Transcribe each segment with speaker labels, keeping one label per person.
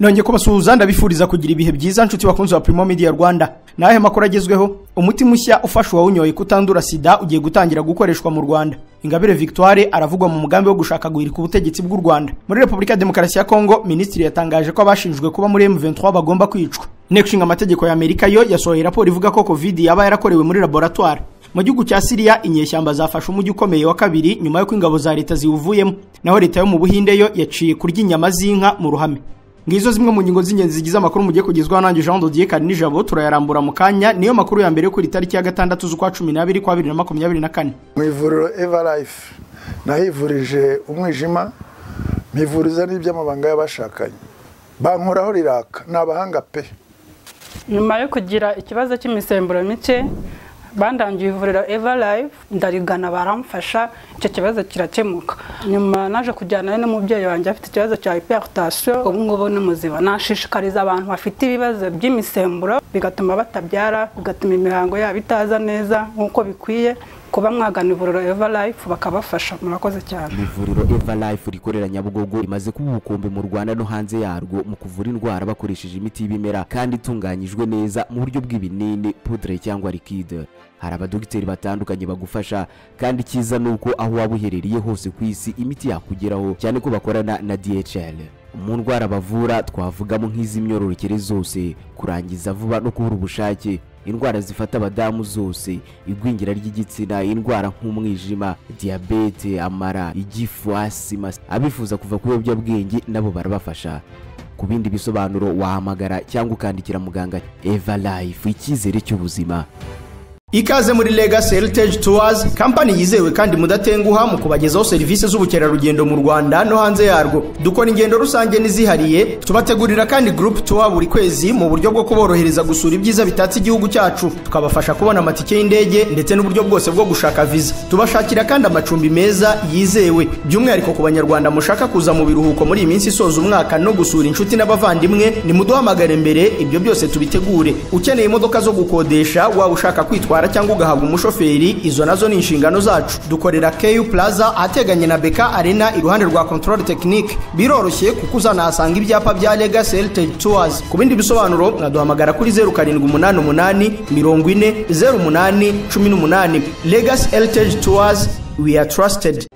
Speaker 1: Nongeye kubasuhuza, ndabifuriza kugira ibihe byiza, nshuti bakunzi ba Primo Media Rwanda. Nahe makuru agezweho: umuti mushya ufasha uwawunyoye kutandura sida ugiye gutangira gukoreshwa mu Rwanda. Ingabire Victoire aravugwa mu mugambi wo gushaka guhirika ubutegetsi bw'u Rwanda. Muri Repubulika ya Demokarasi ya Kongo, minisitiri yatangaje ko abashinjwe kuba muri M23 bagomba kwicwa. Inteko Ishinga Amategeko ya Amerika yo yasohoye raporo ivuga ko Covid yaba yarakorewe muri laboratoire. Mu gihugu cya Syria, inyeshyamba zafashe umujyi ukomeye wa kabiri nyuma y'uko ingabo za leta ziwuvuyemo. Naho leta yo mu Buhinde yo yaciye kurya inyama z'inka mu ruhame. Ngizo zimwe mu ngingo z'ingenzi zigize amakuru mugiye kugezwaho nanjye Jean Dodier Karinijabo. Turayarambura mu kanya. Niyo makuru ya mbere kuri tariki ya 6 z'ukwa 12 kwa 2024.
Speaker 2: Mu ivuriro Everlife nahivurije umwijima, mpivuriza n'iby'amabanga y'abashakanye, bankoraho riraka, ni abahanga pe.
Speaker 3: Nyuma yo kugira ikibazo cy'imisemburo mike, bandangiye ivuriro Everlife, ndarigana baramfasha, icyo kibazo kirakemuka. Nyuma naje kujyana n'umubyeyi wanjye afite ikibazo cya hypertension, ubu ngubu ni muzima. Nashishikariza abantu bafite ibibazo by'imisemburo bigatuma batabyara, bigatuma imihango yabo itaza neza nk'uko bikwiye, kuba mwagana ivuriro Everlife bakabafasha. Murakoze cyane.
Speaker 4: Ivuriro Everlife rikorera Nyabugogo rimaze kuba ubukombe mu Rwanda no hanze yarwo mu kuvura indwara bakoresheje imiti y'ibimera kandi itunganyijwe neza mu buryo bw'ibinini, poudre cyangwa liquide. Hari abadogiteri batandukanye bagufasha, kandi icyiza nuko aho waba uherereye hose ku isi imiti yakugeraho, cyane ko bakorana na DHL. Mu ndwara bavura twavugamo nk'iz'imyororokere zose, kurangiza vuba no kubura ubushake, indwara zifata abadamu zose, igwingira ry'igitsina, indwara nk'umwijima, diyabete, amara, igifu, asima. Abifuza kuva ku biyobyabwenge nabo barabafasha. Ku bindi bisobanuro wahamagara cyangwa ukandikira muganga. Everlife, icyizere cy'ubuzima.
Speaker 1: Ikaze muri Legacy Heritage Tours, company yizewe kandi mudatenguha mu kubagezaho serivisi z'ubukerarugendo mu Rwanda no hanze yarwo. Dukora ingendo rusange n'izihariye, tubategurira kandi group tour buri kwezi mu buryo bwo kuborohereza gusura ibyiza bitatse igihugu cyacu. Tukabafasha kubona amatike y'indege ndetse n'uburyo bwose bwo gushaka visa. Tubashakira kandi amacumbi meza yizewe, by'umwihariko ku Banyarwanda mushaka kuza mu biruhuko muri iyi minsi isoza umwaka no gusura inshuti n'abavandimwe, nimuduhamagare mbere ibyo byose tubitegure. Ukeneye imodoka zo gukodesha, waba ushaka kwitwara cyangwa ugahabwa umushoferi, izo nazo ni inshingano zacu. Dukorera KU Plaza ahateganye na Beka Arena, iruhande rwa Control Technique. Biroroshye kuko uzanahasanga ibyapa bya Legacy Heritage Tours. Ku bindi bisobanuro mwaduhamagara kuri 0788 40 08 18. Legacy Heritage Tours, we are trusted.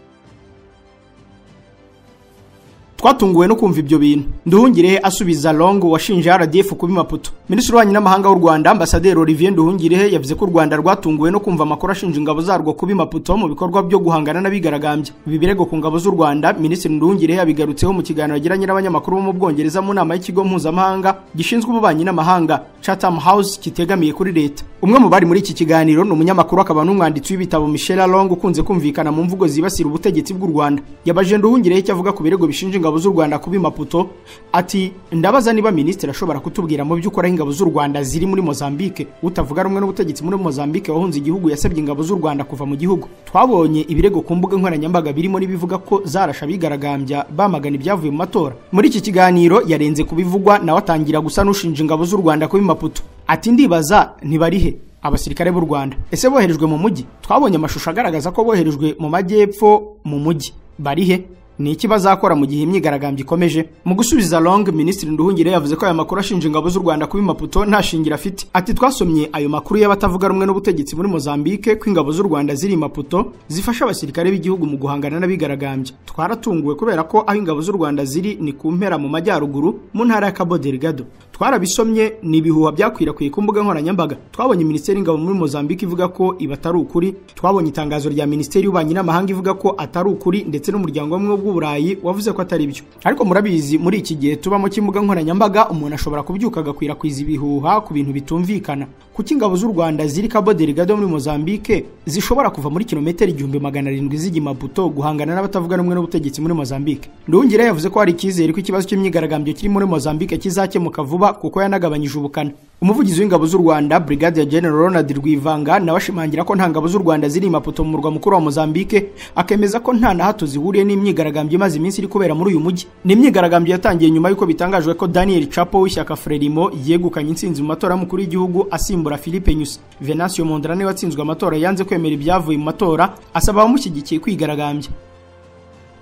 Speaker 1: Twatunguwe no kumva ibyo bintu. Nduhungirehe asubiza Long washinje RDF kuba Maputo. Minisitiri w'Ububanyi n'Amahanga w'u Rwanda, Ambasaderi Olivier Nduhungirehe, yavuze ko u Rwanda rwatunguwe no kumva amakuru ashinja ingabo zarwo kuba Maputo mu bikorwa byo guhangana n'abigaragambya. Ibi birego ku ngabo z'u Rwanda, Minisitiri Nduhungirehe yabigarutseho mu kiganiro yagiranye n'abanyamakuru bo mu Bwongereza mu nama y'ikigo mpuzamahanga gishinzwe ububanyi n'amahanga Chatham House kitegamiye kuri leta. Umwe mu bari muri iki kiganiro ni umunyamakuru akaba n'umwanditsi w'ibitabo Michelle Long, ukunze kumvikana mu mvugo zibasira ubutegetsi bw'u Rwanda. Yabajije Nduhungirehe icyo avuga ku birego bishinja ingabo z'u Rwanda kuba Maputo. Ati: "Ndabaza niba minisitiri ashobora kutubwira mu by'ukuri aho ingabo z'u Rwanda ziri muri Mozambique. Utavuga rumwe n'ubutegetsi muri Mozambique wahunze igihugu yasabye ingabo z'u Rwanda kuva mu gihugu. Twabonye ibirego ku mbuga nkoranyambaga birimo n'ibivuga ko zarasha abigaragambya bamagana ibyavuye mu matora." Muri iki kiganiro yarenze kubivugwa, nawe atangira gusa n'ushinja ingabo z'u Rwanda kuba Maputo. Ati: "Ndibaza ntibarihe abasirikare b'u Rwanda? Ese boherejwe mu mujyi? Twabonye amashusho agaragaza ko boherejwe mu majyepfo mu mujyi. Barihe? Ni iki bazakora mu gihe imyigaragambyo ikomeje?" Mu gusubiza Long, Minisitiri Nduhungirehe yavuze ko aya makuru ashinja ingabo z'u Rwanda kuba Maputo nta shingiro afite. Ati: "Twasomye ayo makuru y'abatavuga rumwe n'ubutegetsi muri Mozambique ko ingabo z'u Rwanda ziri Maputo zifasha abasirikare b'igihugu mu guhangana n'abigaragambya. Twaratunguwe kubera ko aho ingabo z'u Rwanda ziri ni ku mpera mu majyaruguru mu ntara ya Cabo Delgado. Twarabisomye, ni ibihuha byakwirakwiye ku mbuga nkoranyambaga. Twabonye Minisiteri y'Ingabo muri Mozambique ivuga ko ibi atari ukuri. Twabonye itangazo rya Minisiteri y'Ububanyi n'Amahanga ivuga ko atari ukuri, ndetse n'umuryango w'ubumwe bw'Uburayi wavuze ko atari byo. Ariko murabizi, muri iki gihe tubamo cy'imbuga nkoranyambaga, umuntu ashobora kubyuka agakwirakwiza ibihuha ku bintu bitumvikana. Kuki ingabo z'u Rwanda ziri Cabo Delgado muri Mozambique zishobora kuva muri kilometero 1700 zijya Maputo guhangana n'abatavuga rumwe n'ubutegetsi muri Mozambique?" Nduhungirehe yavuze ko hari icyizere ko ikibazo cy'imyigaragambyo kiri muri Mozambique kizakemuka vuba kuko yanagabanyije ubukana. Umuvugizi w'ingabo z'u Rwanda, Brigadier General Ronald Rwivanga, nawe ashimangira ko nta ngabo z'u Rwanda ziri Maputo mu murwa mukuru wa Mozambique, akemeza ko nta na hato zihuriye n'imyigaragambyo imaze iminsi iri kubera muri uyu mujyi. Ni imyigaragambyo yatangiye nyuma y'uko bitangajwe ko Daniel Chapo w'ishyaka Frelimo yegukanye intsinzi mu matora y'umukuru w'igihugu asimbura Filipe Nyusi. Venancio Mondlane watsinzwe amatora yanze kwemera ibyavuye mu matora, asaba abamushyigikiye kwigaragambya.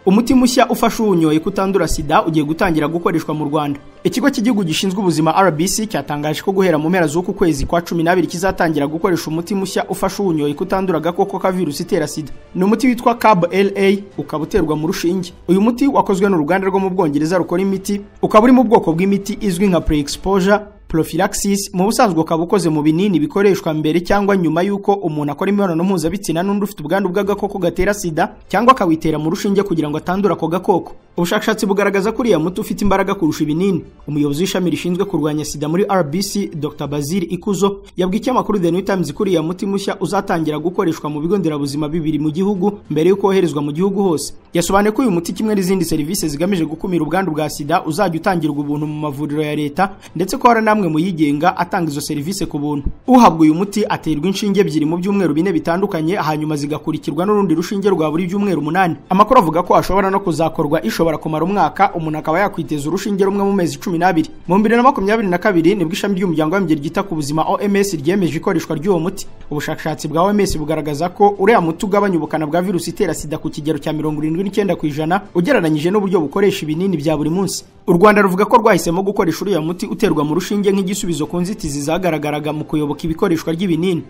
Speaker 1: Umuti mushya ufasha uwunyoye kutandura sida ugiye gutangira gukoreshwa mu Rwanda. Ikigo cy'igihugu gishinzwe ubuzima RBC cyatangaje ko guhera mu mpera z'uku kwezi kwa 12 kizatangira gukoresha umuti mushya ufasha uwunyoye kutandura agakoko ka virusi itera sida. Ni umuti witwa CAB LA, ukaba uterwa mu rushinge. Uyu muti wakozwe n'uruganda rwo mu Bwongereza rukora imiti, ukaba uri mu bwoko bw'imiti izwi nka pre-exposure prophylaxis. Mu busanzwe ukaba ukoze mu binini bikoreshwa mbere cyangwa nyuma y'uko umuntu akora imibonano mpuzabitsina n'undi ufite ubwandu bw'agakoko gatera sida, cyangwa akawitera mu rushinge kugira ngo atandure ako gakoko. Ubushakashatsi bugaragaza ko uriya muti ufite imbaraga kurusha ibinini. Umuyobozi w'ishami rishinzwe kurwanya sida muri RBC, Dr Bazil Ikuzo, yabwiye ikinyamakuru The New Times ko uriya muti mushya uzatangira gukoreshwa mu bigo nderabuzima 2 mu gihugu mbere y'uko woherezwa mu gihugu hose. Yasobanuye ko uyu muti kimwe n'izindi serivisi zigamije gukumira ubwandu bwa sida uzajya utangirwa ubuntu mu mavuriro ya leta, ndetse ko hari namwe mu yigenga atanga izo serivisi ku buntu. Uhabwa uyu muti aterwa inshinge 2 mu byumweru 4 bitandukanye, hanyuma zigakurikirwa n'urundi rushinge rwa buri byumweru 8. Amakuru avuga ko ashobora no kuzakorwa ishobora kumara umwaka, umuntu akaba yakwiteza urushinge rumwe mu mezi 12. Mu 2022 nibwo ishami ry'umuryango w'abibumbye ryita ku buzima OMS ryemeje ikoreshwa ry'uwo muti. Ubushakashatsi bwa OMS bugaragaza ko uriya muti ugabanya ubukana bwa virusi itera sida ku kigero cya 79% ugereranyije n'uburyo bukoresha ibinini bya buri munsi. U Rwanda ruvuga ko rwahisemo gukoresha uriya muti uterwa mu rushinge nk'igisubizo ku nzitizi zagaragaraga mu kuyoboka ibikoreshwa ry'ibinini.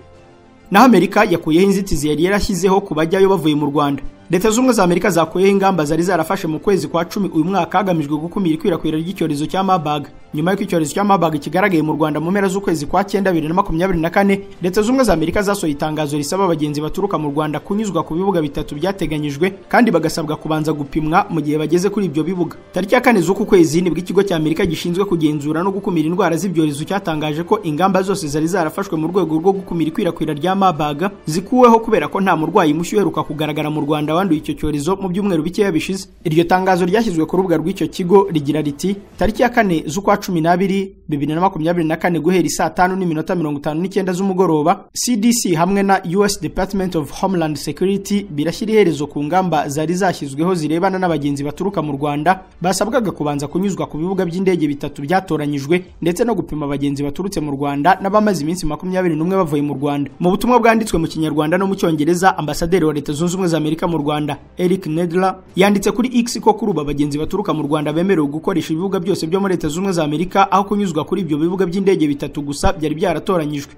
Speaker 1: Naho Amerika yakuyeho inzitizi yari yarashyizeho ku bajyayo bavuye mu Rwanda. Leta z'Ubumwe za Amerika zakuyeho ingamba zari zarafashe mu kwezi kwa 10 uyu mwaka hagamijwe gukumira ikwirakwira ry'icyorezo cya Marburg. Nyuma y'uko icyorezo cya Marburg kigaragaye mu Rwanda mu mpera z'ukwezi kwa 9 2024, Leta z'Ubumwe za Amerika zasohoye itangazo risaba abagenzi baturuka mu Rwanda kunyuzwa ku bibuga 3 byateganyijwe, kandi bagasabwa kubanza gupimwa mu gihe bageze kuri ibyo bibuga. Tariki ya 4 z'uku kwezi nibwo ikigo cya Amerika gishinzwe kugenzura no gukumira indwara z'ibyorezo cyatangaje ko ingamba zose zari zarafashwe mu rwego rwo gukumira ikwirakwira rya Marburg zikuweho kubera ko nta murwayi mushya uheruka kugaragara mu Rwanda wanduye icyo cyorezo mu byumweru bikeya bishize. Iryo tangazo ryashyizwe ku rubuga rw'icyo kigo rigira riti: tariki ya 4 z'ukwa 12 2024 guhera saa 5:59 z'umugoroba, CDC hamwe na US Department of Homeland Security birashyira iherezo ku ngamba zari zashyizweho zirebana n'abagenzi baturuka mu Rwanda basabwaga kubanza kunyuzwa ku bibuga by'indege 3 byatoranyijwe, ndetse no gupima abagenzi baturutse mu Rwanda n'abamaze iminsi 21 bavuye mu Rwanda. Mu butumwa bwanditswe mu Kinyarwanda no mu Cyongereza, ambasaderi wa Leta Zunze Ubumwe za Amerika mu Rwanda Eric Nedler yanditse kuri X ko kuri ubu abagenzi baturuka mu Rwanda bemerewe gukoresha ibibuga byose byo muri Leta Zunze Ubumwe za Amerika aho kunyuzwa kuri ibyo bibuga by'indege 3 gusa byari byaratoranyijwe.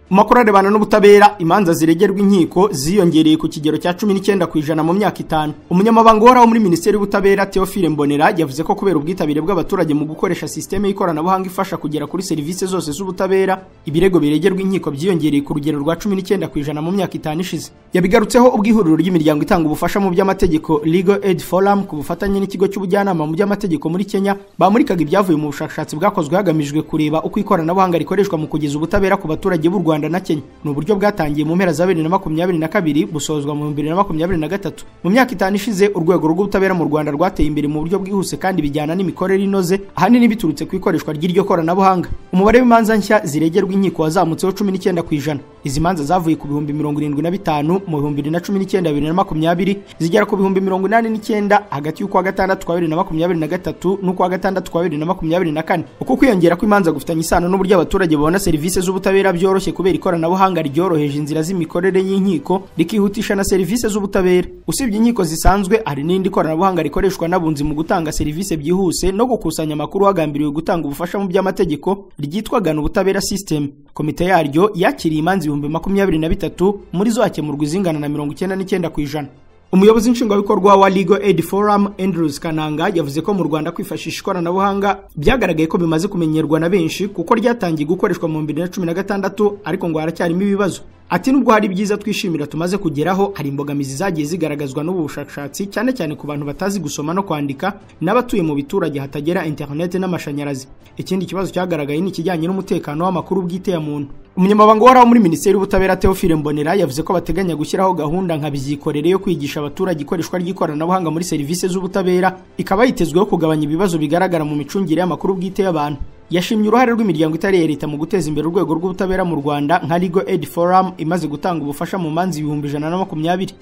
Speaker 1: Makuru arebana n'ubutabera, imanza ziregerwa inkiko ziyongereye ku kigero cya 19% mu myaka 5. Umunyamabanga uhoraho muri Minisiteri y'Ubutabera Theophile Mbonera yavuze ko kubera ubwitabire bw'abaturage mu gukoresha systeme y'ikoranabuhanga ifasha kugera kuri serivisi zose z'ubutabera, ibirego biregerwa inkiko byiyongereye ku rugero rwa 19% mu myaka 5 ishize. Yabigarutseho ubwo ihuriro ry'imiryango itanga ubufasha mu by'amategeko Legal Aid Forum ku bufatanye n'ikigo cy'ubujyanama mu by'amategeko muri Kenya bamurikaga ibyavuye mu bushakashatsi bwakozwe hagamijwe kureba uko ikoranabuhanga rikoreshwa mu kugeza ubutabera ku baturage b'u Rwanda na Kenya. Ni uburyo bwatangiye mu mpera za 2022 busozwa mu 2023. Mu myaka 5 ishize urwego rw'ubutabera mu Rwanda rwateye imbere mu buryo bwihuse kandi bijyana n'imikorere inoze, ahanini biturutse ku ikoreshwa ry'iryo koranabuhanga. Umubare w'imanza nshya ziregerwa inkiko wazamutseho 19%. Izi manza zavuye ku bihumbi 75 mu 2019 2020 zigera ku bihumbi 89 hagati y'ukwa gatandatu kwa 2023 n'ukwa gatandatu kwa 2024. Uko kwiyongera kw'imanza gufitanye isano n'uburyo abaturage babona serivisi z'ubutabera byoroshye kubera ikoranabuhanga ryoroheje inzira z'imikorere y'inkiko rikihutisha na serivisi z'ubutabera. Usibye inkiko zisanzwe, hari n'indi koranabuhanga rikoreshwa n'abunzi mu gutanga serivisi byihuse no gukusanya amakuru hagambiriwe gutanga ubufasha mu by'amategeko ryitwa Gana Ubutabera System. Komite yaryo yakiriye imanza 23,000, muri zo hakemurwa izingana na 99%. Umuyobozi nshingwabikorwa wa Legal Aid Forum Andrews Kananga yavuze ko mu Rwanda kwifashisha ikoranabuhanga byagaragaye ko bimaze kumenyerwa na benshi kuko ryatangiye gukoreshwa mu 2016, ariko ngo haracyarimo ibibazo. Ati nubwo hari byiza twishimira tumaze kugeraho, hari imbogamizi zagiye zigaragazwa n'ubu bushakashatsi, cyane cyane ku bantu batazi gusoma no kwandika n'abatuye mu biturage hatagera internet n'amashanyarazi. Ikindi kibazo cyagaragaye ni ikijyanye n'umutekano w'amakuru bwite ya muntu. Umunyamabanga uhoraho muri Minisiteri y'Ubutabera Theophile Mbonera yavuze ko bateganya gushyiraho gahunda nka byikorere yo kwigisha abaturage ikoreshwa ry'ikoranabuhanga muri serivisi z'ubutabera, ikaba yitezweho kugabanya ibibazo bigaragara mu micungire y'amakuru bwite y'abantu. Yashimye uruhare rw'imiryango itari iya leta mu guteza imbere urwego rw'ubutabera mu Rwanda nka Legal Aid Forum imaze gutanga ubufasha mu manza 120,000.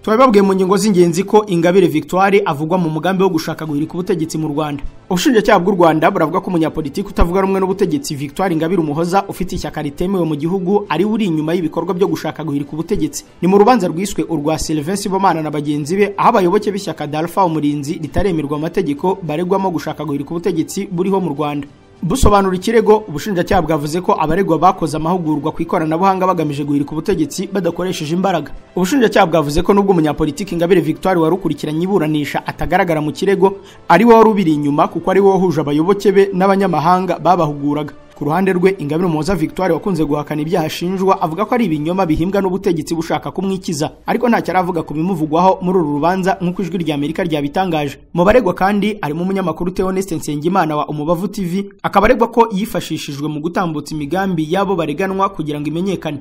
Speaker 1: Twabibabwiye mu ngingo z'ingenzi ko Ingabire Victoire avugwa mu mugambi wo gushaka guhirika ubutegetsi mu Rwanda. Ubushinjacyaha bw'u Rwanda buravuga ko umunyapolitiki utavuga rumwe n'ubutegetsi Victoire Ingabire Umuhoza ufite ishyaka ritemewe mu gihugu ari uri inyuma y'ibikorwa byo gushaka guhirika ubutegetsi. Ni mu rubanza rwiswe urwa Sylvain Sibomana na bagenzi be, aho abayoboke b'ishyaka Dalfa Umurinzi ritaremerwa amategeko baregwamo gushaka guhirika ubutegetsi buriho mu Rwanda. Busobanura ikirego, ubushinjacyaha bwavuze ko abaregwa bakoze amahugurwa ku ikoranabuhanga bagamije guhirika ubutegetsi badakoresheje imbaraga. Ubushinjacyaha bwavuze ko nubwo umunyapolitiki Ingabire Victoire wari ukurikiranye iburanisha atagaragara mu kirego, ari we wari ubiri inyuma kuko ari we wahuje abayoboke be n'abanyamahanga babahuguraga. Ku ruhande rwe, Ingabire Umuhoza Victoire wakunze guhakana ibyaha ashinjwa avuga ko ari ibinyoma bihimbwa n'ubutegetsi bushaka kumwikiza, ariko ntacyo aravuga ku bimuvugwaho muri uru rubanza nk'uko Ijwi rya Amerika ryabitangaje. Mu baregwa kandi harimo umunyamakuru Theoneste Nsengimana wa Umubavu TV, akaba aregwa ko yifashishijwe mu gutambutsa imigambi y'abo bareganwa kugira ngo imenyekane.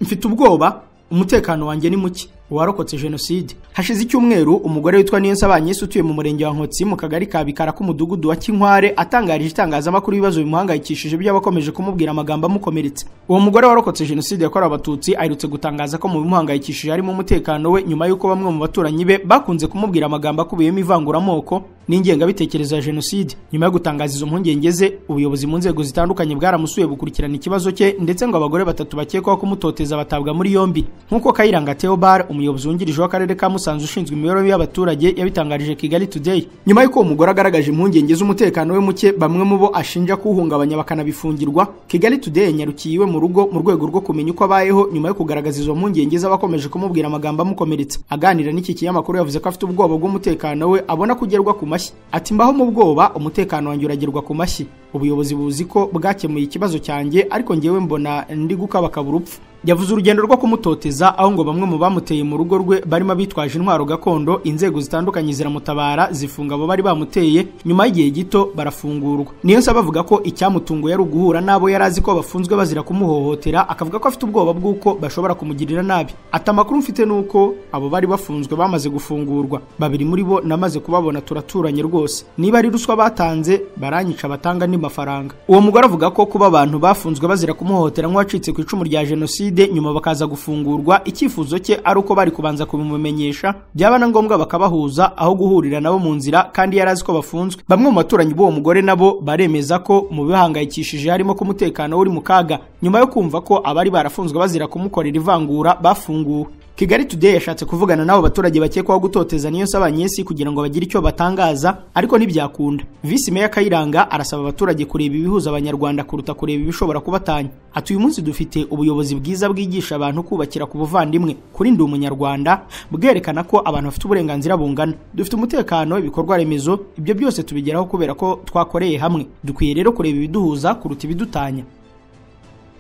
Speaker 1: Mfite ubwoba, umutekano wanjye ni muke. Uwarokotse jenoside. Hashize icyumweru umugore witwa Niyonsabanyesi utuye mu murenge wa Nkotsi mu kagari ka Bikara k'umudugudu wa Kinkware atangarije itangazamakuru ibibazo bimuhangayikishije by'abakomeje kumubwira amagambo amukomeretsa. Uwo mugore warokotse jenoside yakorewe Abatutsi aherutse gutangaza ko mu bimuhangayikishije harimo umutekano we, nyuma y'uko bamwe mu baturanyi be bakunze kumubwira amagambo akubiyemo ivanguramoko n'ingengabitekerezo ya jenoside. Nyuma yo gutangaza izo mpungenge ze, ubuyobozi mu nzego zitandukanye bwaramusuye bukurikirana ikibazo cye, ndetse ngo abagore batatu bakekwaho kumutoteza batabwa muri yombi. Nk'uko Kayiranga Theobald, umuyobozi wungirije w'akarere ka Musanze ushinzwe imibereho y'abaturage, yabitangarije Kigali Today. Nyuma y'uko uwo mugore agaragaje impungenge z'umutekano we muke, bamwe mu bo ashinja kuwuhungabanya bakanabifungirwa, Kigali Today yanyarukiye iwe mu rugo mu rwego rwo kumenya uko abayeho nyuma yo kugaragaza izo mpungenge z'abakomeje kumubwira amagambo amukomeretsa. Aganira n'iki kinyamakuru yavuze ko afite ubwoba bw'umutekano we abona kugerwa ku mashyi. Ati mbaho mu bwoba, umutekano wanjye uragerwa ku mashyi. Ubuyobozi buzi ko bwakemuye ikibazo cyanjye, ariko njyewe mbona ndi gukabakaba urupfu. Yavuze urugendo rwo kumutoteza, aho ngo bamwe mu bamuteye mu rugo rwe barimo bitwaje intwaro gakondo, inzego zitandukanye ziramutabara zifunga abo bari bamuteye, nyuma y'igihe gito barafungurwa. Niyonsaba avuga ko icyamutunguye ari uguhura n'abo yari azi ko bafunzwe bazira kumuhohotera, akavuga ko afite ubwoba bw'uko bashobora kumugirira nabi. Ati amakuru mfite nuko abo bari bafunzwe bamaze gufungurwa, babiri muri bo namaze kubabona turaturanye rwose, niba ari ruswa batanze baranyica batanga andi mafaranga. Uwo mugore avuga ko kuba abantu bafunzwe bazira kumuhohotera nk'uwacitse ku icumu rya jenoside nyuma bakaza gufungurwa, icyifuzo cye ari uko bari kubanza kubimumenyesha, byaba na ngombwa bakabahuza aho guhurira nabo mu nzira kandi yari azi ko bafunzwe. Bamwe mu baturanyi b'uwo mugore nabo baremeza ko mu bihangayikishije harimo ko umutekano uri mu kaga nyuma yo kumva ko abari barafunzwe bazira kumukorera ivangura bafunguwe. Kigali Today yashatse kuvugana n'abo baturage bakekwaho gutoteza Niyonsabanyesi kugira ngo bagire icyo batangaza, ariko ntibyakunda. Visi Meya Kayiranga arasaba abaturage kureba ibihuza Abanyarwanda kuruta kureba ibishobora kubatanya. Ati uyu munsi dufite ubuyobozi bwiza bwigisha abantu kubakira ku buvandimwe, kuri ndi umunyarwanda, bwerekana ko abantu bafite uburenganzira bungana. Dufite umutekano, ibikorwa remezo, ibyo byose tubigeraho kubera ko twakoreye hamwe. Dukwiye rero kureba ibiduhuza kuruta ibidutanya.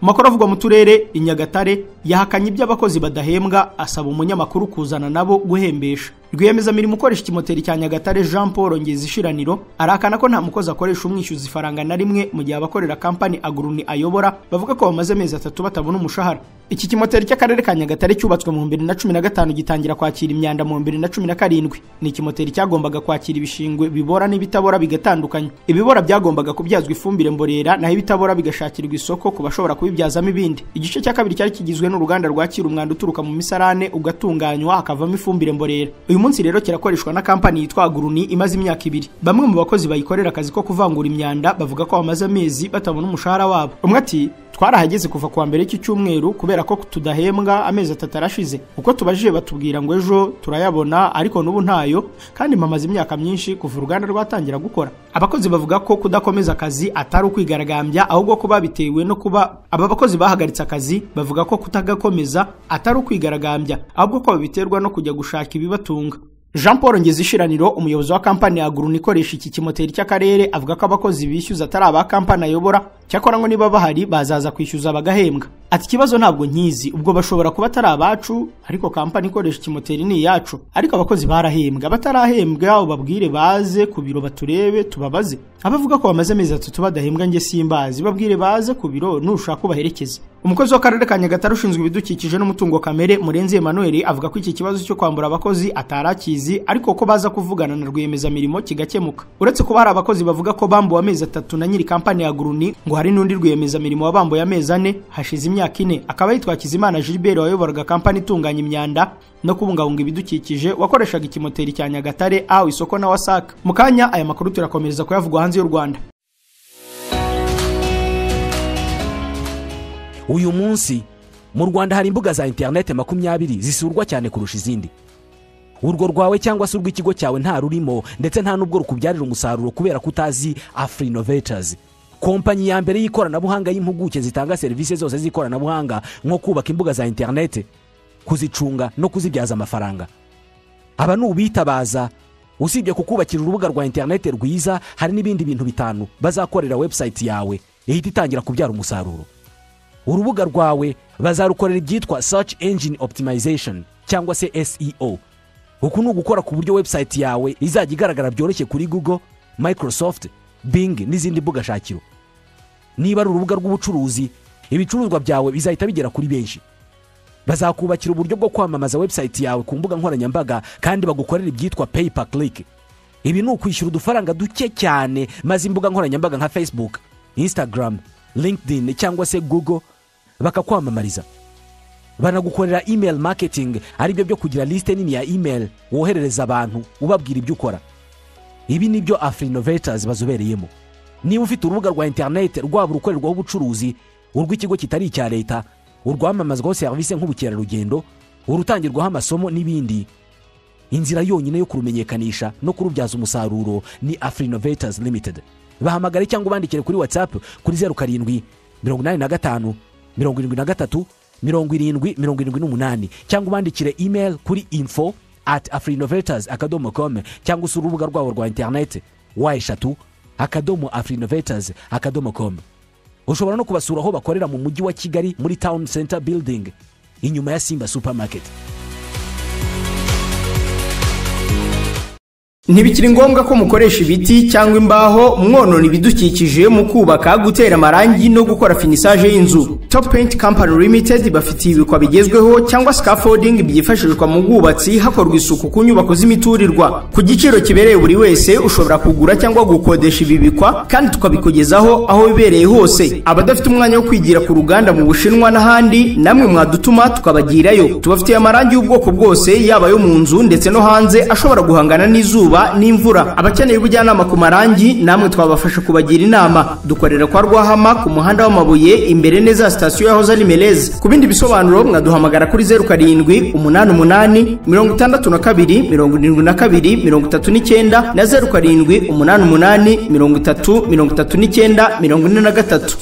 Speaker 1: Makuru avugwa mu turere, i Nyagatare yahakanye iby'abakozi badahembwa, asaba umunyamakuru kuzana nabo guhembesha. Rwiyemezamirimo ukoresha ikimoteri cya Nyagatare Jean Paul Ngezishiraniro arahakana ko nta mukozi akoresha umwishyuza ifaranga na rimwe, mu gihe abakorera kampani Agruni ayobora bavuga ko bamaze amezi 3 batabona umushahara. Iki kimoteri cy'akarere ka Nyagatare cyubatswe mu 2015 gitangira kwakira imyanda mu 2017. Ni ikimoteri cyagombaga kwakira ibishingwe bibora n'ibitabora bigatandukanye. Ibibora byagombaga kubyazwa ifumbire mborera, naho ibitabora bigashakirwa isoko ku bashobora kubibyazamo ibindi. Igice cya kabiri cyari kigizwe n'uruganda rwakira umwanda uturuka mu misarane ugatunganywa hakavamo ifumbire mborera. Uyu munsi rero kirakoreshwa na kampani yitwa Agruni imaze imyaka 2. Bamwe mu bakozi bayikorera akazi ko kuvangura imyanda bavuga ko bamaze amezi batabona umushahara wabo. Umwe ati twarahageze kuva kuwa mbere cy'icyumweru kubera ko tudahembwa amezi 3 arashize. Uko tubajije batubwira ngo ejo turayabona, ariko n'ubu ntayo, kandi mamaze imyaka myinshi kuva uruganda rwatangira gukora. Abakozi bavuga ko kudakomeza akazi atari ukwigaragambya, ahubwo ko babitewe no kuba aba bakozi bahagaritse akazi bavuga ko kutagakomeza atari ukwigaragambya, ahubwo ko babiterwa no kujya gushaka ibibatunga. Jean Paul Ngezishiraniro, umuyobozi wa kampani ya Agruni ikoresha iki kimoteri cy'akarere, avuga ko abakozi bishyuza atari aba kampani ayobora, cyakora ngo niba bahari bazaza kwishyuza bagahembwa. Ati ikibazo ntabwo nkizi, ubwo bashobora kuba atari abacu, ariko kampani ikoresha ikimoteri ni iyacu, ariko abakozi barahembwa, batarahembwa ubabwire baze ku biro baturebe tubabaze. Abavuga ko bamaze amezi 3 badahembwa nge simbazi, babwire baze ku biro nushaka kubaherekeza. Umukozi w'akarere ka Nyagatare ushinzwe ibidukikije n'umutungo kamere Murenzi Emmanuel avuga ko iki kibazo cyo kwambura abakozi atarakizi, ariko ko baza kuvugana na rwiyemezamirimo kigakemuka. Uretse kuba hari abakozi bavuga ko bambuwe amezi 3 na nyiri kampani ya Agruni, ngo Ngo hari n'undi rwiyemezamirimo wabambuye amezi 4 hashize imyaka 4, akaba yitwa Hakizimana Gilbert wayoboraga kampani itunganya imyanda no kubungabunga ibidukikije, wakoreshaga ikimoteri cya Nyagatare aho isoko na WASAC. Mu kanya aya makuru turakomereza kuyavugwa hanze y'u Rwanda.
Speaker 5: Uyu munsi mu Rwanda hari imbuga za interineti 20 zisurwa cyane kurusha izindi. Urwo rwawe cyangwa se urw'ikigo cyawe nta rurimo, ndetse nta n'ubwo rukubyarira umusaruro kubera ko utazi Afrinovators, kompanyi ya mbere y'ikoranabuhanga y'impuguke zitanga serivisi zose z'ikoranabuhanga, nko kubaka imbuga za interineti, kuzicunga no kuzibyaza amafaranga. Aba ni ubitabaza. Usibye kukubakira urubuga rwa interineti rwiza, hari n'ibindi bintu bitanu bazakorera website yawe ihita itangira kubyara umusaruro. Urubuga rwawe bazarukorera ibyitwa search engine optimization cyangwa se SEO. Uku ni ugukora ku buryo website yawe izajya igaragara byoroshye kuri Google, Microsoft Bing n'izindi mbuga shakiro. Niba ari urubuga rw'ubucuruzi, ibicuruzwa byawe bizahita bigera kuri benshi. Bazakubakira uburyo bwo kwamamaza website yawe ku mbuga nkoranyambaga, kandi bagukorera ibyitwa pay per click. Ibi ni ukwishyura udufaranga duke cyane, maze imbuga nkoranyambaga nka Facebook, Instagram, LinkedIn cyangwa se Google bakakwamamariza. Banagukorera email marketing, aribyo byo kugira lisite nini ya email woherereza abantu ubabwira ibyo ukora. Ibi ni byo Afrinovators bazobereyemo. Niba ufite urubuga rwa interineti, rwaba urukorerwaho ubucuruzi, urw'ikigo kitari icya leta, urwamamazwaho serivisi nk'ubukerarugendo, urutangirwaho amasomo n'ibindi, inzira yonyine yo kurumenyekanisha no kurubyaza umusaruro ni Afrinovators Limited. Bahamagare cyangwa ubandikire kuri WhatsApp kuri 0785 73 70 78, cyangwa ubandikire email kuri info@afrinovators.com, cyangwa usure urubuga rwabo rwa interineti www.afrinovators.com. Ushobora no kubasura aho bakorera mu Mujyi wa Kigali, muri Town Center Building, inyuma ya Simba Supermarket.
Speaker 1: Ntibikiri ngombwa ko mukoresha ibiti cyangwa imbaho mwonona ibidukikije mu kubaka, gutera amarangi no gukora finissage y'inzu. Top Paint Company Limited bafitiye ibikwa bigezweho cyangwa scaffolding byifashishwa mu bwubatsi hakorwa isuku ku nyubako z'imiturirwa, ku giciro kibereye buri wese. Ushobora kugura cyangwa gukodesha ibi bikwa kandi tukabikugezaho aho bibereye hose. Abadafite umwanya wo kwigira ku ruganda mu Bushinwa n'ahandi, namwe mwadutuma tukabagirayo. Tubafitiye amarangi y'ubwoko bwose, yaba ayo mu nzu ndetse no hanze, ashobora guhangana n'izuba n'imvura. Abakeneye ubujyanama ku marangi, namwe twabafasha kubagira inama. Dukorera kwa Rwahama, ku muhanda w'amabuye, imbere neza ya sitasiyo yahoze ari Merez. Ku bindi bisobanuro mwaduhamagara kuri 0788 62 72 39 na 0788 30 39 43.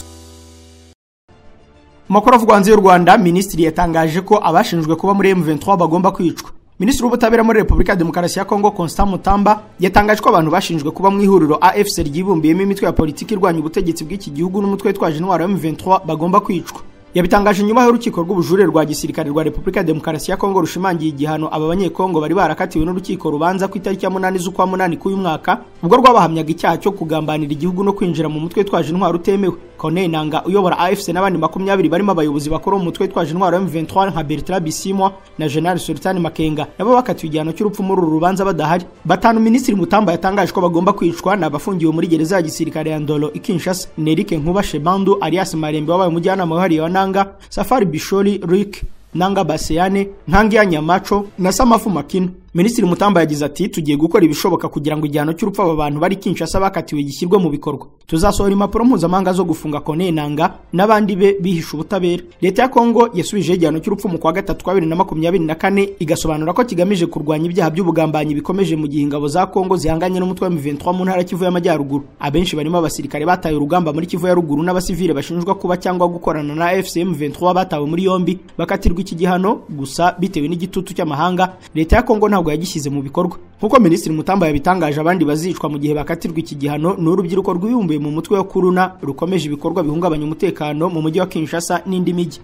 Speaker 1: Amakuru avugwa hanze y'u Rwanda: Minisitiri yatangaje ko abashinjwe kuba muri M23 bagomba kwicwa. Minisitiri w'Ubutabera muri Repubulika ya Demokarasi ya Kongo, Constant Mutamba, yatangaje ko abantu bashinjwe kuba mu ihuriro AFC ryibumbiyemo imitwe ya politiki irwanya ubutegetsi bw'iki gihugu n'umutwe witwaje intwaro M23 bagomba kwicwa. Yabitangaje nyuma y'urukiko rw'ubujurire rwa gisirikare rwa Repubulika ya Demokarasi ya Kongo rushimangiye igihano aba Banyekongo bari barakatiwe n'urukiko rubanza ku itariki ya 8 z'ukwa munani k'uyu mwaka, ubwo rwabahamyaga icyaha cyo kugambanira igihugu no kwinjira mu mutwe witwaje intwaro utemewe. Corneille Nanga uyobora AFC n'abandi 20 barimo abayobozi bakora mu mutwe witwaje intwaro M23 nka Bertrand Bisimwa na General Sultan Makenga, nabo bakatiwe igihano cy'urupfu muri uru rubanza badahari. Batanu Minisitiri Mutamba yatangaje ko bagomba kwicwa ni abafungiwe muri gereza ya gisirikare ya Ndolo i Kinshasa: Eric Nkuba Shebandu alias Marembe wabaye umujyanama wihariye wa Nanga, Safari Bishori Rick Nanga Baseyane, Nkangiya Nyamaco na Samafu Makino. Minisitiri Mutamba yagize ati: "Tugiye gukora ibishoboka kugira ngo igihano cy'urupfu aba bantu bari Kinshasa bakatiwe gishyirwe mu bikorwa. Tuzasohora impapuro mpuzamahanga zo gufunga Corneille Nanga n'abandi be bihisha ubutabera." Leta ya Kongo yasubije igihano cy'urupfu mu kwa gatatu kwa 2024, igasobanura ko kigamije kurwanya ibyaha by'ubugambanyi bikomeje mu gihe ingabo za Kongo zihanganye n'umutwe wa M23 mu ntara Kivu y'Amajyaruguru. Abenshi barimo abasirikare bataye urugamba muri Kivu ya ruguru n'abasivile bashinjwa kuba cyangwa gukorana na AFC M23 batawe muri yombi bakatirwa iki gihano. Gusa bitewe n'igitutu cy'amahanga, leta ya Kongo ntabwo yagishyize mu bikorwa. Nk'uko Minisitiri Mutamba yabitangaje, abandi bazicwa mu gihe bakatirwa iki gihano ni urubyiruko rwibumbiye mu mutwe wa Kuruna rukomeje ibikorwa bihungabanya umutekano mu mujyi wa Kinshasa n'indi mijyi.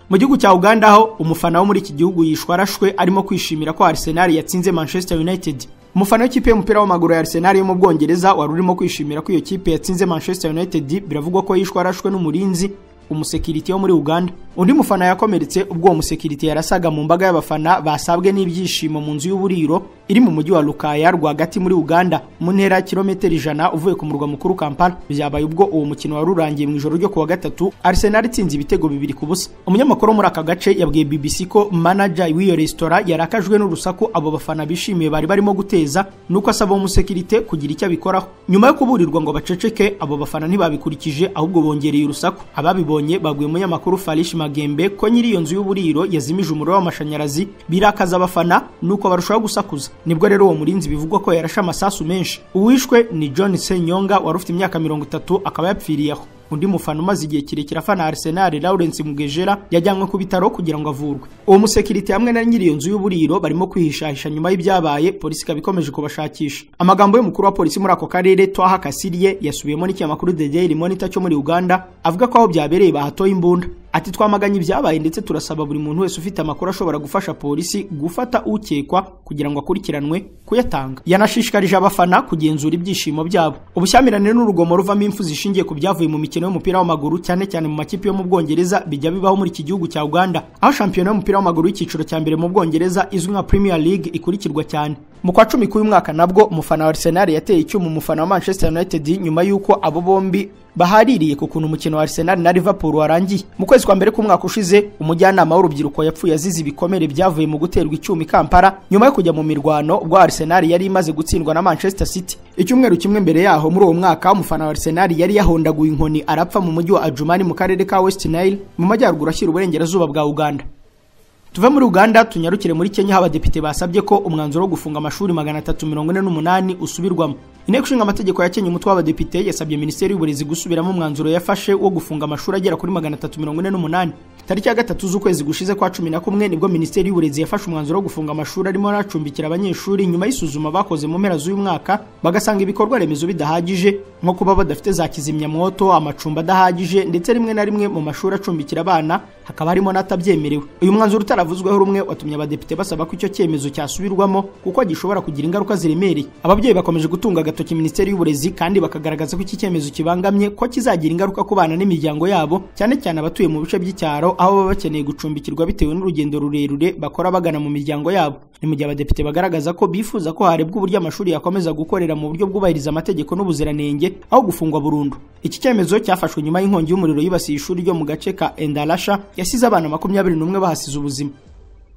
Speaker 1: Mu gihugu cya Uganda aho umufana wo muri iki gihugu yishwe arashwe arimo kwishimira ko Arsenal yatsinze Manchester United. Umufana w'ikipe y'umupira w'amaguru ya Arsenal yo mu Bwongereza wari urimo kwishimira ko iyo kipe yatsinze Manchester United, biravugwa ko yishwe arashwe n'umurinzi. umusekirite wo muri Uganda. Undi mufana yakomeretse ubwo uwo musekirite yarasaga mu mbaga y'abafana basabwe n'ibyishimo mu nzu y'uburiro iri mu mujyi wa Lukaya rwagati muri Uganda, mu ntera ya kilometero 100 uvuye ku murwa mukuru Kampala. Byabaye ubwo uwo mukino wari urangiye mu ijoro ryo kuwa gatatu, Arsenal itsinze ibitego 2-0. Umunyamakuru muri aka gace yabwiye BBC ko manager w'iyo resitora yarakajwe n'urusaku abo bafana bishimiye bari barimo guteza, nuko asaba umusekirite kugira icyo abikoraho. Nyuma yo kuburirwa ngo baceceke, abo bafana ntibabikurikije ahubwo bongereye urusaku. Ababibonye babwiye umunyamakuru Farish Magembe ko nyiri iyo nzu y'uburiro yazimije umuriro w'amashanyarazi, birakaza abafana nuko barushaho gusakuza. Nibwo rero uwo murinzi bivugwa ko yarashe amasasu menshi. Uwishwe ni John Senyonga wari ufite imyaka 30, akaba yapfiriye aho. Undi mufana umaze igihe kirekire afana Arsenal, Lawrence Mugejera, yajyanywe ku bitaro kugira ngo avurwe. Uwo musekirite hamwe na nyiri iyo nzu y'uburiro barimo kwihishahisha nyuma y'ibyabaye, polisi ikaba ikomeje kubashakisha. Amagambo y'umukuru wa polisi muri ako karere Twaha Kasirye yasubiyemo n'ikinyamakuru The Daily Monitor cyo muri Uganda, avuga ko aho byabereye bahatoye imbunda. Ati twamaganye ibyabaye ndetse turasaba buri muntu wese ufite amakuru ashobora gufasha polisi gufata ukekwa kugira ngo akurikiranwe kuyatanga. Yanashishikarije abafana kugenzura ibyishimo byabo. Ubushyamirane n'urugomo ruvamo impfu zishingiye ku byavuye mu mikino y'umupira w'amaguru, cyane cyane mu makipe yo mu Bwongereza, bijya bibaho muri iki gihugu cya Uganda, aho shampiyona y'umupira w'amaguru y'icyiciro cya mbere mu Bwongereza izwi nka Premier League ikurikirwa cyane. Mu kwa 10 k'uyu mwaka nabwo umufana wa Arsenal yateye icyuma umufana wa Manchester United nyuma y'uko abo bombi bahaririye ku kuntu umukino wa Arsenal na Liverpool warangiye. Mu kwezi kwa mbere k'umwaka ushize, umujyanama w'urubyiruko yapfuye azize ibikomere byavuye mu guterwa icyuma i Kampala nyuma yo kujya mu mirwano ubwo Arsenal yari imaze gutsindwa na Manchester City. Icyumweru kimwe mbere yaho muri uwo mwaka, umufana wa Arsenal yari yahondaguye inkoni arapfa mu mujyi wa Adjumani mu karere ka West Nile mu majyaruguru ashyira uburengerazuba bwa Uganda. Tuve muri Uganda tunyarukire muri Kenya, aho abadepite basabye ko umwanzuro wo gufunga amashuri 348 usubirwamo. Inteko ishinga amategeko ya Kenya, umutwe w'abadepite, yasabye Minisiteri y'Uburezi gusubiramo umwanzuro yafashe wo gufunga amashuri agera kuri 348. Tariki ya 3 z'ukwezi gushize kwa 11 nibwo Minisiteri y'Uburezi yafashe umwanzuro wo gufunga amashuri arimo aracumbikira abanyeshuri nyuma y'isuzuma bakoze mu mpera z'uyu mwaka, bagasanga ibikorwa remezo bidahagije, nko kuba badafite za kizimyamwoto, amacumbi adahagije, ndetse rimwe na rimwe mu mashuri acumbikira abana hakaba harimo n'atabyemerewe. Uyu mwanzuro utaravuzweho rumwe watumye abadepite basaba ko icyo cyemezo cyasubirwamo kuko gishobora kugira ingaruka ziremereye. Ababyeyi bakomeje gutunga agatoki Minisiteri y'Uburezi kandi bakagaragaza ko iki cyemezo kibangamye, ko kizagira ingaruka ku bana n'imiryango yabo, cyane cyane abatuye mu bice by'icyaro aho baba bakeneye gucumbikirwa bitewe n'urugendo rurerure bakora bagana mu miryango yabo. Ni mu gihe abadepite bagaragaza ko bifuza ko harebwa uburyo amashuri yakomeza gukorera mu buryo bwubahiriza amategeko n'ubuziranenge aho gufungwa burundu. Iki cyemezo cyafashwe nyuma y'inkongi y'umuriro yibasiye ishuri ryo mu gace ka Endarasha yasize abana 21 bahasize ubuzima.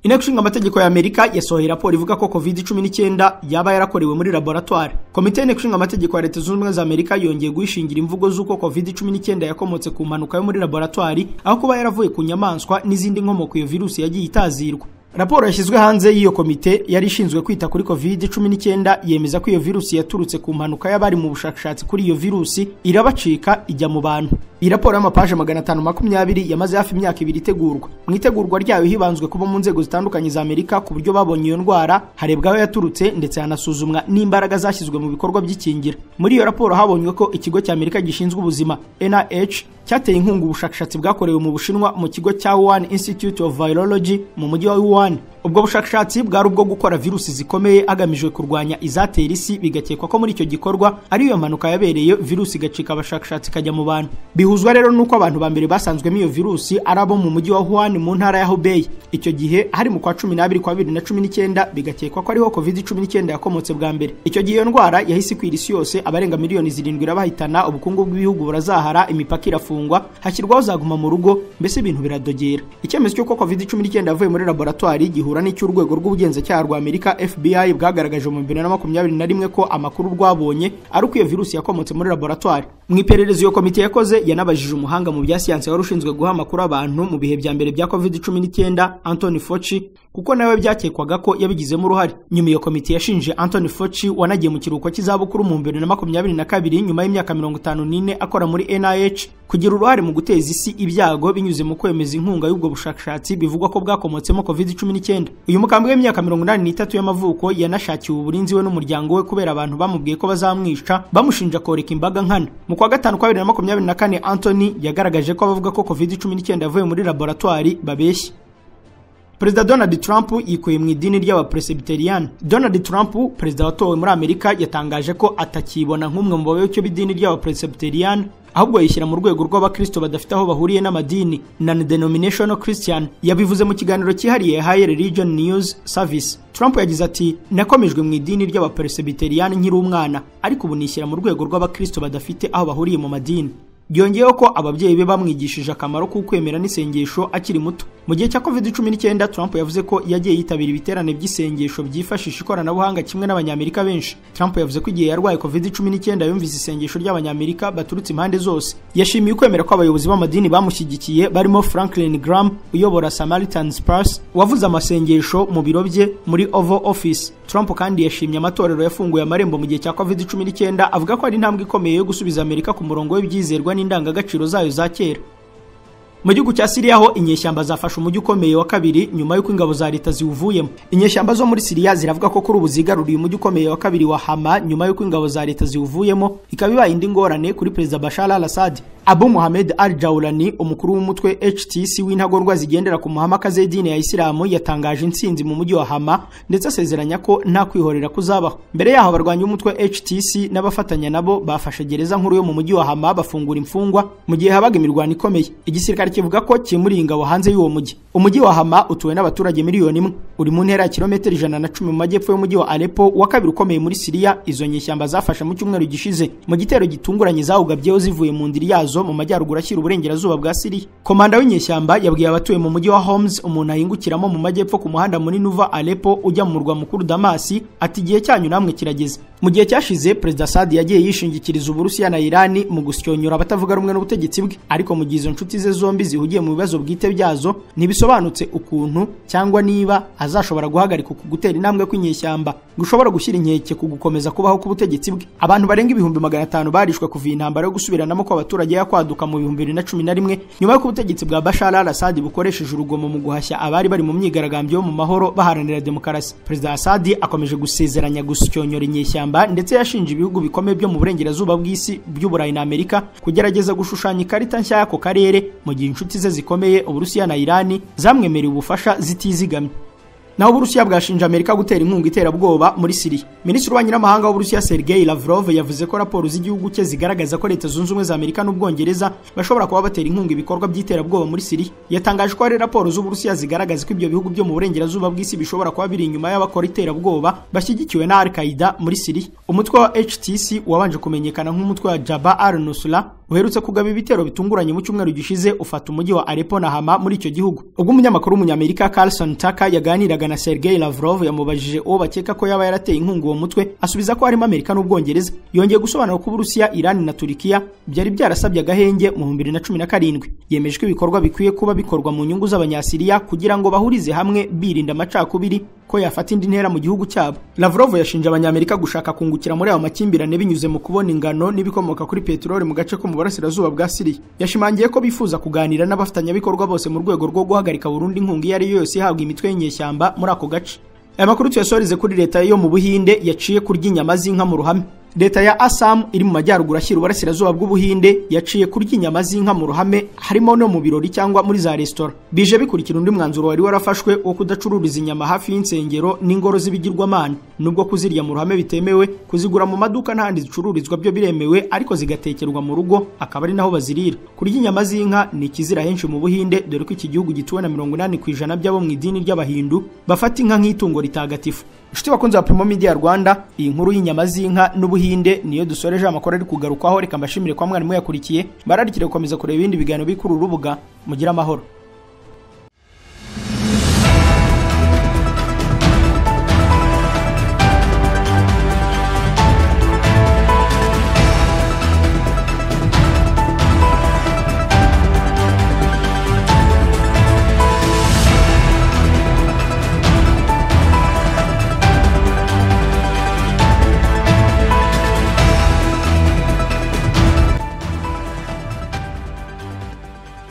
Speaker 1: Inteko ishinga amategeko ya Amerika yasohoye raporo ivuga ko COVID-19 yaba yarakorewe muri laboratoire. Komite y'Inteko ishinga amategeko ya Leta Zunze Ubumwe za Amerika yongeye guhishingira imvugo z'uko COVID-19 yakomotse ku mpanuka yo muri laboratoire, aho kuba yaravuye ku nyamaswa n'izindi nkomoko iyo virusi yagiye itazirwa. Raporo yashyizwe hanze y'iyo komite yari ishinzwe kwita kuri COVID-19 yemeza ko iyo virusi yaturutse ku mpanuka y'abari mu bushakashatsi kuri iyo virusi, irabacika ijya mu bantu. Iyi raporo y'amapaje 520 yamaze hafi imyaka 2 itegurwa. Mu itegurwa ryayo hibanzwe kuba mu nzego zitandukanye za Amerika ku buryo babonye iyo ndwara, harebwa aho yaturutse ndetse hanasuzumwa n'imbaraga zashyizwe mu bikorwa by'ikingira. Muri iyo raporo habonywe ko ikigo cya Amerika gishinzwe ubuzima NIH cyateye inkunga ubushakashatsi bwakorewe mu Bushinwa mu kigo cya Wuhan Institute of Virology mu mujyi wa Wuhan. Ubwo bushakashatsi bwari ubwo gukora virusi zikomeye hagamijwe kurwanya izatera isi, bigakekwa ko muri icyo gikorwa ari iyo mpanuka yabereye virusi igacika abashakashatsi ikajya mu bantu. Bihuzwa rero nuko abantu ba mbere basanzwemo iyo virusi ari abo mu mujyi wa Wuhan mu ntara ya Hubei. Icyo gihe hari mu kwa 12 kwa 2019, bigakekwa ko ariho COVID-19 yakomotse bwa mbere. Icyo gihe iyo ndwara yahise ikwira isi yose, abarenga miliyoni 7 irabahitana, ubukungu bw'ibihugu burazahara, imipaka irafungwa, hashyirwaho zaguma mu rugo, mbese ibintu biradogera. Icyemezo cy'uko COVID-19 yavuye muri laboratoire gihura n'icy'urwego rw'ubugenzacyaha rwa Amerika FBI bwagaragaje mu 2021 ko amakuru rwabonye ari uko iyo virusi yakomotse muri laboratoire. Mu iperereza iyo komite yakoze yanabajije umuhanga mu bya siyansi wari ushinzwe guha amakuru abantu mu bihe bya mbere bya COVID-19 Anthony Fauci, kuko nawe byakekwaga ko yabigizemo uruhare. Nyuma iyo komite yashinje Anthony Fauci wanagiye mu kiruhuko cy'izabukuru mu 2022 nyuma y'imyaka 54 akora muri NIH kugira uruhare mu guteza isi ibyago binyuze mu kwemeza inkunga y'ubwo bushakashatsi bivugwa ko bwakomotsemo COVID-19. Uyu mukambwe w'imyaka 83 y'amavuko yanashakiwe uburinzi we n'umuryango we kubera abantu bamubwiye ko bazamwica bamushinja koreka imbaga nkana. Mu kwa gatanu kwa 2024 Anthony yagaragaje ko abavuga ko COVID-19 yavuye muri laboratoire babeshya. Perezida Donald Trump yikuye mu idini ry'abapresbyterian. Donald Trump, perezida watowe muri Amerika, yatangaje ko atakibona nk'umwe mu bayoboke b'idini ry'abapresbyterian, ahubwo yishyira mu rwego rw'abakristo badafite aho bahuriye n'amadini, non-denominational Christian. Yabivuze mu kiganiro cyihariye yahaye Religion News Service. Trump yagize ati: "Nakomejwe mu idini ry'abapresbyterian nkiri umwana, ariko ubu nishyira mu rwego rw'abakristo badafite aho bahuriye mu madini." Yongeyeho ko ababyeyi be bamwigishije akamaro k'ukwemera n'isengesho akiri muto. Mu gihe cya COVID-19, Trump yavuze ko yagiye yitabira ibiterane by'isengesho byifashisha ikoranabuhanga kimwe n'Abanyamerika benshi. Trump yavuze ko igihe yarwaye COVID-19 yumvise isengesho ry'Abanyamerika baturutse impande zose. Yashimiye ukwemera ko abayobozi b'amadini bamushyigikiye, barimo Franklin Graham uyobora Samaritan's Purse, wavuze amasengesho mu biro bye muri Oval Office. Trump kandi yashimye amatorero yafunguye amarembo mu gihe cya COVID-19, avuga ko ari intambwe ikomeye yo gusubiza Amerika ku murongo w'ibyizerwa n'indangagaciro zayo za kera. Mu gihugu cya Syria ho, inyeshyamba zafashe umujyi ukomeye wa kabiri nyuma y'uko ingabo za leta ziwuvuyemo. Inyeshyamba zo muri Syria ziravuga ko kuri ubu zigaruriye umujyi ukomeye wa kabiri wa Hama nyuma y'uko ingabo za leta ziwuvuyemo, ikaba ibaye indi ngorane kuri Perezida Bashar al-Assad. Abu Mohamed al-Jawlani, umukuru w'umutwe HTC w'intagondwa zigendera ku muhamakazi w'idini ya Isilamu, yatangaje intsinzi mu mujyi wa Hama ndetse asezeranya ko nta kwihorera kuzabaho. Mbere yaho, abarwanyi b'umutwe HTC n'abafatanya nabo bafashe gereza nkuru yo mu mujyi wa Hama, bafungura imfungwa mu gihe habaga imirwano ikomeye. Igisirikare kivuga ko kimuriye ingabo hanze y'uwo mujyi. Umujyi wa Hama utuwe n'abaturage 1 miliyoni, uri mu ntera ya kilometero 110 mu majyepfo y'umujyi wa Aleppo wa kabiri ukomeye muri Syria. Izo nyeshyamba zafashe mu cyumweru gishize mu gitero gitunguranye zawugabyeho zivuye mu ndiri yazo mu majyaruguru ashyira uburengerazuba bwa Syria. Komanda w'inyeshyamba yabwiye abatuye mu mujyi wa Homs, umuntu ahingukiramo mu majyepfo ku muhanda munini uva Aleppo ujya mu murwa mukuru Damas, ati: "Igihe cyanyu namwe kirageze." Mu gihe cyashize, Perezida Assad yagiye yishingikiriza Uburusiya na Irani mu gusyonyora abatavuga rumwe n'ubutegetsi bwe, ariko mu gihe izo nshuti ze zombi zihugiye mu bibazo bwite byazo, ntibisobanutse ukuntu cyangwa niba azashobora guhagarika uku gutera intambwe kw'inyeshyamba gushobora gushyira inkeke ku gukomeza kubaho k'ubutegetsi bwe. Abantu barenga 500,000 barishwe kuva iyi ntambara yo gusubiranamo kw'abaturage yakwaduka mu 2011, nyuma y'uko ubutegetsi bwa Bashar al-Assad bukoresheje urugomo mu guhashya abari bari mu myigaragambyo yo mu mahoro baharanira demokarasi. Perezida Assad akomeje gusezeranya gusyonyora inyeshyamba, ndetse yashinje ibihugu bikomeye byo mu burengerazuba bw'isi by'Uburayi na Amerika kugerageza gushushanya ikarita nshya y'ako karere, mu gihe inshuti ze zikomeye Uburusiya na Irani zamwemereye ubufasha zitizigamye. Naho Uburusiya bwashinje Amerika gutera inkunga iterabwoba muri Syria. Minisitiri w'ububanyi n'amahanga w'Uburusiya Sergei Lavrov yavuze ko raporo z'igihugu cye zigaragaza ko Leta Zunze Ubumwe za Amerika n'Ubwongereza bashobora kuba batera inkunga ibikorwa by'iterabwoba muri Syria. Yatangaje ko hari raporo z'Uburusiya zigaragaza ko ibyo bihugu byo mu burengerazuba bw'isi bishobora kuba biri inyuma y'abakora iterabwoba bashyigikiwe na Al-Qaeda muri Syria. Umutwe wa HTC wabanje kumenyekana nk'umutwe wa Jabhat al-Nusra uherutse kugaba ibitero bitunguranye mu cyumweru gishize, ufata umujyi wa Aleppo na Hama muri icyo gihugu. Ubwo umunyamakuru w'Umunyamerika Carlson Tucker yaganiraga na Sergei Lavrov, yamubajije uwo bakeka ko yaba yarateye inkunga uwo mutwe, asubiza ko harimo Amerika n'Ubwongereza. Yongeye gusobanura ko Uburusiya, Iran na Turikiya byari byarasabye agahenge mu 2017. Yemeje ko ibikorwa bikwiye kuba bikorwa mu nyungu z'Abanyasiriya kugira ngo bahurize hamwe birinda amacakubiri ko yafata indi ntera mu gihugu cyabo. Lavrov yashinje Abanyamerika gushaka kungukira muri ayo makimbirane binyuze mu kubona ingano n'ibikomoka kuri peteroli mu gace ko mu burasirazuba bwa Syria. Yashimangiye ko bifuza kuganira n'abafatanyabikorwa bose mu rwego rwo guhagarika burundu inkunga iyo ari yo yose ihabwa imitwe y'inyeshyamba muri ako gace. Aya makuru tuyasoreze kuri leta yo mu Buhinde yaciye kurya inyama z'inka mu ruhame. Leta ya Assam iri mu majyaruguru ashyira uburasirazuba bw'Ubuhinde yaciye kurya inyama z'inka mu ruhame, harimo no mu birori cyangwa muri za resitora. Bije bikurikira undi mwanzuro wari warafashwe wo kudacururiza inyama hafi y'insengero n'ingoro z'ibigirwamana. Nubwo kuzirya mu ruhame bitemewe, kuzigura mu maduka n'ahandi zicururizwa byo biremewe, ariko zigatekerwa mu rugo akaba ari naho bazirira. Kurya inyama z'inka ni ikizira henshi mu Buhinde, dore ko iki gihugu gituwe na 80% by'abo mu idini ry'Abahindu bafata inka nk'itungo ritagatifu. Inshuti bakunze wa Primo Media Rwanda, iyi nkuru y'inyama z'inka n'Ubuhinde niyo dusoreje amakuru ari kugarukwaho. Reka mbashimire kwa mwarimu yakurikiye, bararikire gukomeza kureba ibindi biganiro biri kuri uru rubuga. Mugire amahoro.